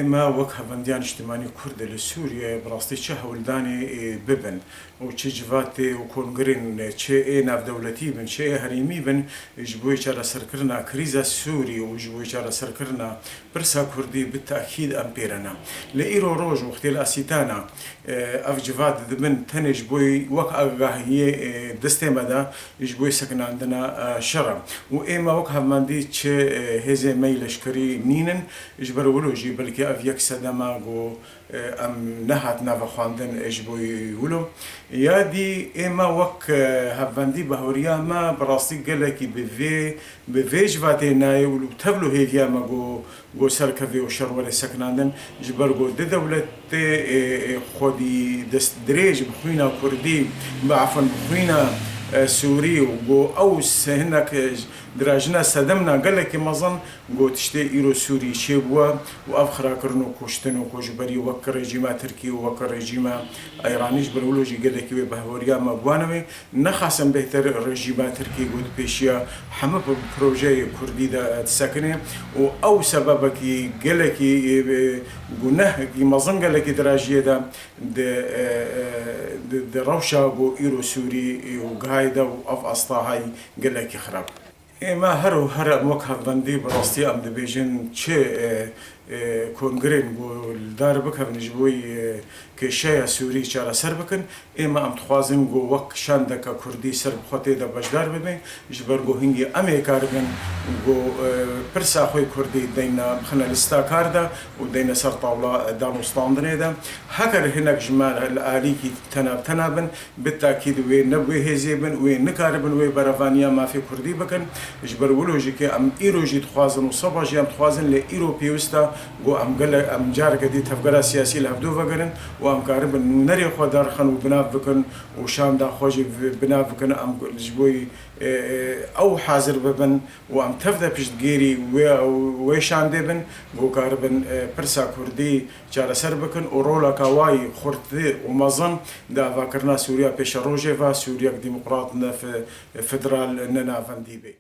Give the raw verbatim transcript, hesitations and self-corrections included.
Ême wek Hevendîya Niştimanî Kurd li Sûriyeyê bi rastî çi hewldanê, ê, bibin û çi civatê û kongirên, çi ê navdewletî bin, çi ê herêmî bin, ji bo çareserkirina krîza Sûrî û ji bo çareserkirina pirsa Kurdî bi tekîd em pê re ne. Li îro roj wextê li Asîtana, e, ev civat dibin tenê ji bo wek agahiyê, e, destê me de ji bo sekinandina, e, şer e. Û ême wek hevmendî çi, e, hêzê me yî leşkerî nînin, ji ber wilo jî belkî ev yek sedem e ku, e, em nehatine vexwendin, e, ji bo wilo. Ya dî ême wek, e, hevmendî bahweriya me bi rastî gelekî bi vê, bi vê civatê nayê û tevlo hêviya me ku, ku serkevê û şer were sekinandin, ji ber ku di dewletê, e, e, xwedî destdirêj bi xwîna Kurdî, bi efin bi xwîna, e, Sûrî û ku ew se-, hinek, e, dirajina sedemna gelekî mezin ku tiştê îro Sûrî çêbûye û ev xirakirin û kuştin û ku ji berî wek rejîma Tirkî û wek rejîma Îranî ji ber wilo jî gelekî wê bahweriya me guhane wê. Nexasim bêhtir rejîma Tirkî ku di pêşiya hemû projeyê Kurdî de disekine û ew sebebekî gelekî, e, gunehekî mezin gelekî dirajiyê de di, e, e, di, di rewşa ku îro Sûrî û gihayê de û ev asta hay gelekî xirab. Ême her û her em wek hevbendî bi rastî em dibêjin çi, e, e, kongirên ku li dar bikevin ji bo, e, kêşeya Sûrî çareser bikin, ême em dixwazin ku wek şandeke Kurdî ser bi xwe tê de beşdar bibin, ji ber ku hingî em ê karibin ku, e, pirsa xwe Kurdî deyne bixine lista kar de û deyne ser tawla, e, danûstandinê de. Heger hinek ji me li alîkî tena bi tena bin, bi tekîd wê ne wê hêzê bin, wê nikaribin wê berevaniya mafê Kurdî bikin. Ji ber wilo jî ke em îro jî dixwazin û seba jî em dixwazin, lê îro pêwist e ku em gele-, em careke dî tevgera siyasî li hevdû vegerin û em karibin nûnerê xwe derxin û binav bikin û şanda xwe jî bi-, binav bikin. Em ji bo, e, e, ew hazir bibin û em tev de piştgêrî wê, wê şandê bin ku karibin, e, pirsa Kurdî çareser bikin û roleka wayî xurt û mezin di avakirina Sûriya pêşerojê ve, Sûriyek demokrat ne fe-, federal ne navendî bê.